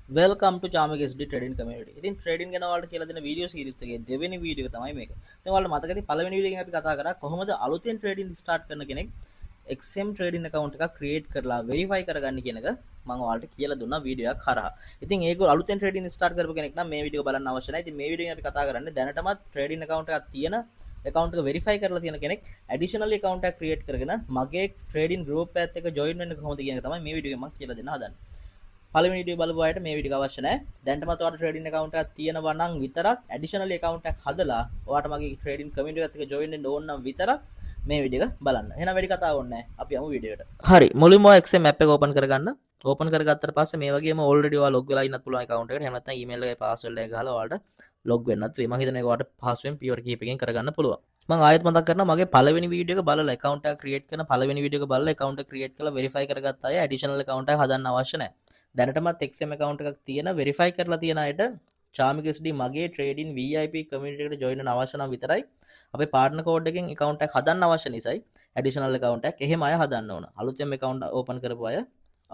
Welcome to Chamika SD Trading Community. ඉතින් trading ගැන ඔයාලට කියලා දෙන වීඩියෝ සීරීස් එකේ දෙවෙනි වීඩියෝ එක තමයි මේක. ඉතින් ඔයාලට මතක ඇති පළවෙනි වීඩියෝ එකෙන් අපි කතා කරා කොහොමද අලුතෙන් ට්‍රේඩින් ස්ටාර්ට් කරන කෙනෙක් XM trading account එකක් ක්‍රියේට් කරලා වෙරිෆයි කරගන්න කියන එක මම ඔයාලට කියලා දුන්නා වීඩියෝ එකක් හරහා. ඉතින් ඒක අලුතෙන් ට්‍රේඩින් ස්ටාර්ට් කරපු කෙනෙක් නම් මේ වීඩියෝ බලන්න අවශ්‍ය නැහැ. ඉතින් මේ වීඩියෝ එකෙන් අපි කතා කරන්නේ දැනටමත් ට්‍රේඩින් account එකක් තියෙන, account එක වෙරිෆයි කරලා තියෙන කෙනෙක් ඇඩිෂනල් account එකක් ක්‍රියේට් කරගෙන මගේ ට්‍රේඩින් ගෲප් එකත් එක්ක ජොයින් වෙන්න කොහොමද කියන එක තමයි මේ වීඩියෝ එකෙන් මම කියලා දෙන්න හදන්නේ. පළවෙනි වීඩියෝ බලපු අයට මේ වීඩියෝ එක අවශ්‍ය නැහැ. දැනටමත් ඔයාලට ට්‍රේඩින් account එකක් තියෙනවා නම් විතරක්, ඇඩිෂනල් account එකක් හදලා ඔයාට මගේ ට්‍රේඩින් කමියුනිටි එකත් එක්ක ජොයින් වෙන්න ඕන නම් විතරක් මේ වීඩියෝ එක බලන්න. එහෙනම් වැඩි කතා ඕනේ නැහැ. අපි යමු වීඩියෝ එකට. හරි. මුලින්ම ඔයා XM app එක ඕපන් කරගන්න. ඕපන් කරගත්තට පස්සේ මේ වගේම ඔල්රෙඩි ඔයා ලොග් වෙලා ඉන්නත් පුළුවන් account එකට. එහෙම නැත්නම් ඊමේල් එකේ පාස්වර්ඩ් එක ගහලා ඔයාලට ලොග් වෙන්නත් වෙයි. මම හිතන්නේ ඒක ඔයාලට පහසුවෙන් පියවර කිහිපයකින් කරගන්න පුළුවන්. මං ආයෙත් මතක් කරනවා, මගේ පළවෙනි වීඩියෝ එක බලලා, account එක ක්‍රියේට් කරන පළවෙනි වීඩියෝ එක බලලා account එක ක්‍රියේට් කරලා වෙරිෆයි කරගත්ත අය ඇඩිෂනල් account එකක් හදන්න අවශ්‍ය නැහැ. දැනටමත් XM account එකක් තියෙන, වෙරිෆයි කරලා තියෙන අයට චාමික SD මගේ ට්‍රේඩින් VIP community එකට ජොයින් වෙන්න අවශ්‍ය නම් විතරයි, අපේ පාර්ට්නර් කෝඩ් එකෙන් account එකක් හදන්න අවශ්‍ය නිසායි ඇඩිෂනල් account එකක් එහෙම අය හදන්න ඕන. අලුතෙන් account open කරපු අය,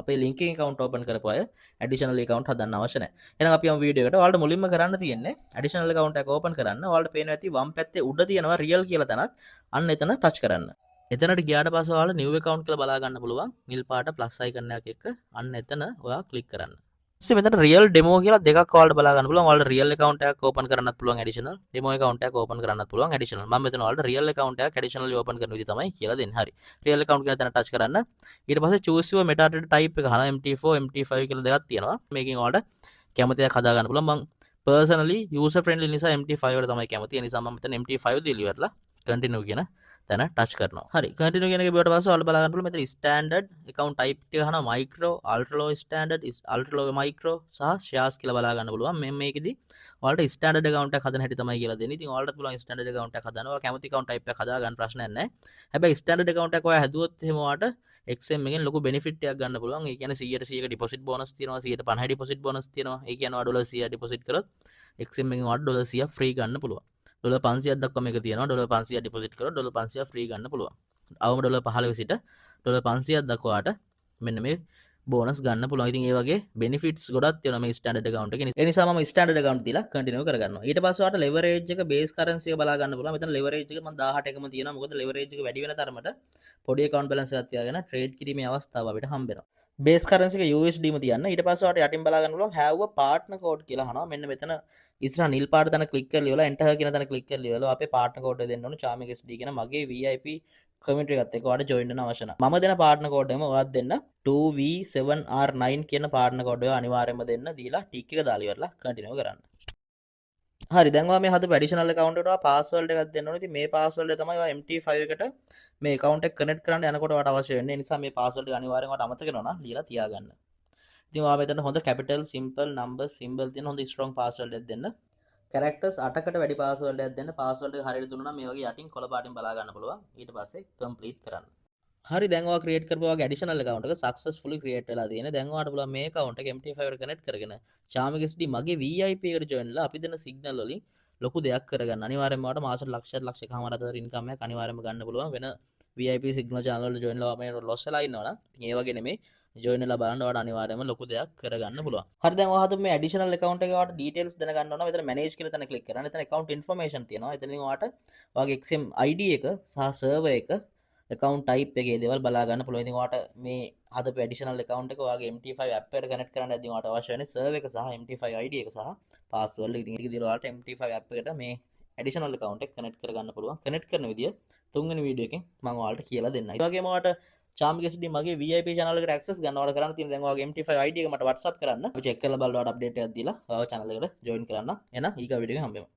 අපේ ලින්ක් එකෙන් account open කරපු අය ඇඩිෂනල් account හදන්න අවශ්‍ය නැහැ. එහෙනම් අපි යමු වීඩියෝ එකට. ඔයාලට මුලින්ම කරන්න තියෙන්නේ ඇඩිෂනල් account එකක් ඕපන් කරන්න. ඔයාලට පේනවා ඇති වම් පැත්තේ උඩ තියෙනවා රියල් කියලා තැනක්. අන්න එතන ටච් කරන්න. එතනට ගියාට පස්සේ ඔයාලා නිව් account කියලා බලා ගන්න පුළුවන්. නිල් පාට ප්ලස් අයිකන් එකක් එක්ක. අන්න එතන ඔයා ක්ලික් කරන්න. ඊපස්සේ මෙතන රියල් ඩෙමෝ කියලා දෙකක් ඔයාලට බලා ගන්න පුළුවන්. ඔයාලට රියල් account එකක් ඕපන් කරන්නත් පුළුවන් ඇඩිෂනල්. ඩෙමෝ account එකක් ඕපන් කරන්නත් පුළුවන් ඇඩිෂනල්. මම මෙතන ඔයාලට රියල් account එකක් ඇඩිෂනලි ඕපන් කරන විදිහ තමයි කියලා දෙන්නේ. හරි. රියල් account කියන තැන ටච් කරන්න. ඊට පස්සේ choose your MetaTrader type එක අහනවා. MT4, MT5 කියලා දෙකක් තියෙනවා. මේකෙන් ඔයාලට කැමති එකක් හදා ගන්න පුළුවන්. මං පර්සනලි යූසර් ෆ්‍රෙන්ඩ්ලි නිසා MT5 වලට තමයි කැමති. ඒ නිසා මම මෙතන MT5 දීලා ඉවරලා කන්ටිනියු කියන තැන ටච් කරනවා. හරි. කන්ටිනියු කියන එක බිවට පස්සේ ඔයාලට බලා ගන්න පුළුවන් මෙතන ස්ටෑන්ඩඩ් ඇකවුන්ට් ටයිප් ටික අහනවා. Micro, ultra low standard, ultra low micro සහ ෂෙයාර්ස් කියලා බලා ගන්න පුළුවන්. මේ මේකෙදි ඔයාලට ස්ටෑන්ඩඩ් ඇකවුන්ට් එකක් හදන හැටි තමයි කියලා දෙන්නේ. ඉතින් ඔයාලටත් පුළුවන් ස්ටෑන්ඩඩ් ඇකවුන්ට් එකක් හදන්න. ඔයා කැමති ඇකවුන්ට් ටයිප් එකක් හදා ගන්න ප්‍රශ්නයක් නැහැ. හැබැයි ස්ටෑන්ඩඩ් ඇකවුන්ට් එකක් ඔයා හැදුවොත් එහෙම ඔයාට XM එකෙන් ලොකු බෙනිෆිට් එකක් ගන්න පුළුවන්. ඒ කියන්නේ 100ට 100ක ඩිපොසිට් බෝනස් තියෙනවා, 150 ඩිපොසිට් බෝනස් තියෙනවා. ඒ කියන්නේ ඔයා ඩොලර් 100 ඩිපොසිට් කරොත් XM එකෙන් ඔයාට ඩොලර් 100 ෆ්‍රී ගන්න පුළුවන්. ඩොලර් 500ක් දක්වා මේක තියෙනවා. ඩොලර් 500 ඩිපොසිට් කරොත් ඩොලර් 500 ෆ්‍රී ගන්න පුළුවන්. අවම ඩොලර් 15 සිට ඩොලර් 500ක් දක්වා ඔයාට මෙන්න මේ බෝනස් ගන්න පුළුවන්. ඉතින් ඒ වගේ බෙනිෆිට්ස් ගොඩක් තියෙනවා මේ ස්ටෑන්ඩඩ් ඇකවුන්ට් එකේ. ඒ නිසා මම ස්ටෑන්ඩඩ් ඇකවුන්ට් දීලා කන්ටිනියු කරගන්නවා. ඊට පස්සේ ඔයාලට ලෙවරේජ් එක, බේස් කරන්සි එක බලා ගන්න පුළුවන්. මෙතන ලෙවරේජ් එක මම 18 එකම තියෙනවා. මොකද ලෙවරේජ් එක වැඩි වෙන තරමට පොඩි ඇකවුන්ට් බැලන්ස් එකක් තියාගෙන ට්‍රේඩ් කිරීමේ අවස්ථාව අපිට හම්බ වෙනවා. බේස් කරන්සි එක USD ම තියන්න. ඊට පස්සේ ඔයාලට යටින් බලා ගන්න පුළුවන් "Have a partner code" කියලා අහනවා. මෙන්න මෙතන ඉස්සරහ නිල් පාට තැන ක්ලික් කරලා ඉවරලා, enter කියන තැන ක්ලික් කරලා ඉවරලා අපේ පාර්ට්නර් කෝඩ් එක දෙන්න ඕන. චාමික SD කියන මගේ VIP community එකත් එක්ක ඔයාලට ජොයින් වෙන්න අවශ්‍ය නම් මම දෙන පාර්ට්නර් කෝඩ් එකම ඔයාත් දෙන්න. 2V7R9 කියන පාර්ට්නර් කෝඩ් එක අනිවාර්යයෙන්ම දෙන්න. දීලා ටික් එක දාලා ඉවරලා කන්ටිනියු කරන්න. හරි, දැන් ඔයා මේ හදපු ඇඩිෂනල් ඇකවුන්ට් එකට ඔයා පාස්වර්ඩ් එකක් දෙන්න ඕනේ. ඉතින් මේ පාස්වර්ඩ් එක තමයි ඔයා MT5 එකට මේ ඇකවුන්ට් එක කනෙක්ට් කරන්න යනකොට ඔයාට අවශ්‍ය වෙන්නේ. ඒ නිසා මේ පාස්වර්ඩ් එක අනිවාර්යෙන්ම ඔයාට අමතක වෙනවා නම් ලියලා තියාගන්න. ඉතින් ඔයා මෙතන හොඳ කැපිටල්, සිම්පල්, නම්බර්, සිම්බල් තියෙන හොඳ ස්ට්‍රෝං පාස්වර්ඩ් එකක් දෙන්න. කැරක්ටර්ස් 8කට වැඩි පාස්වර්ඩ් එකක් දෙන්න. පාස්වර්ඩ් එක හරියට දුන්නා නම් මේ වගේ යටින් කොළ පාටින් බලා ගන්න පුළුවන්. ඊට පස්සේ කම්ප්ලීට් කරන්න. හරි, දැන් ඔයා ක්‍රියේට් කරපු ඔයාගේ ඇඩිෂනල් ඇකවුන්ට් එක සක්සස්ෆුලි ක්‍රියේට් වෙලා තියෙන්නේ. දැන් ඔයාට පුළුවන් මේ ඇකවුන්ට් එක MT5 එකට කනෙක්ට් කරගෙන චාමික SD මගේ VIP එකට ජොයින් වෙලා අපි දෙන සිග්නල් වලින් ලොකු දෙයක් කරගන්න. අනිවාර්යෙන්ම ඔයාට මාසෙට ලක්ෂ ලක්ෂ එකමාර අතර ඉන්කම් එකක් අනිවාර්යෙන්ම ගන්න පුළුවන්. වෙන VIP signal channel වලට ජොයින් වෙලා මේ ලොස් වෙලා ඉන්නවනම් ඉතින් ඒ වගේ නෙමෙයි, ජොයින් වෙලා බලන්න, ඔයාට අනිවාර්යයෙන්ම ලොකු දෙයක් කරගන්න පුළුවන්. හරි, දැන් ඔයා හදපු මේ ඇඩිෂනල් ඇකවුන්ට් එකේ ඔයාට ඩීටේල්ස් දැනගන්න ඕන නම් මෙතන මැනේජ් කියලා තැන ක්ලික් කරන්න. එතන ඇකවුන්ට් ඉන්ෆර්මේෂන් තියෙනවා. එතනින් ඔයාට ඔයාගේ XM ID එක සහ සර්වර් එක, ඇකවුන්ට් ටයිප් එකේ දේවල් බලා ගන්න පුළුවන්. ඉතින් ඔයාට මේ හදපු ඇඩිෂනල් ඇකවුන්ට් එක ඔයාගේ MT5 app එකට කනෙක්ට් කරන්න යද්දී ඔයාට අවශ්‍ය වෙන්නේ සර්වර් එක සහ MT5 ID එක සහ පාස්වර්ඩ් එක. ඉතින් ඒක දීලා ඔයාලට MT5 app එකට මේ ඇඩිෂනල් ඇකවුන්ට් එක කනෙක්ට් කරගන්න පුළුවන්. කනෙක්ට් කරන විදිය තුන්වෙනි වීඩියෝ එකෙන් මම ඔයාලට කියලා දෙන්නම්. ඒ වගේම ඔයාට චාමික SD මගේ VIP channel එකට ඇක්සස් ගන්න ඔයාලට කරන්න තියෙන දැන් ඔයාගේ MT5 ID එක මට WhatsApp කරන්න. අපි චෙක් කරලා බලලා ඔයාලට අප්ඩේට් එකක් දීලා ඔයාව channel එකට ජොයින් කරන්න. එහෙනම් ඊගා වීඩියෝ එකෙන් හම්බෙමු.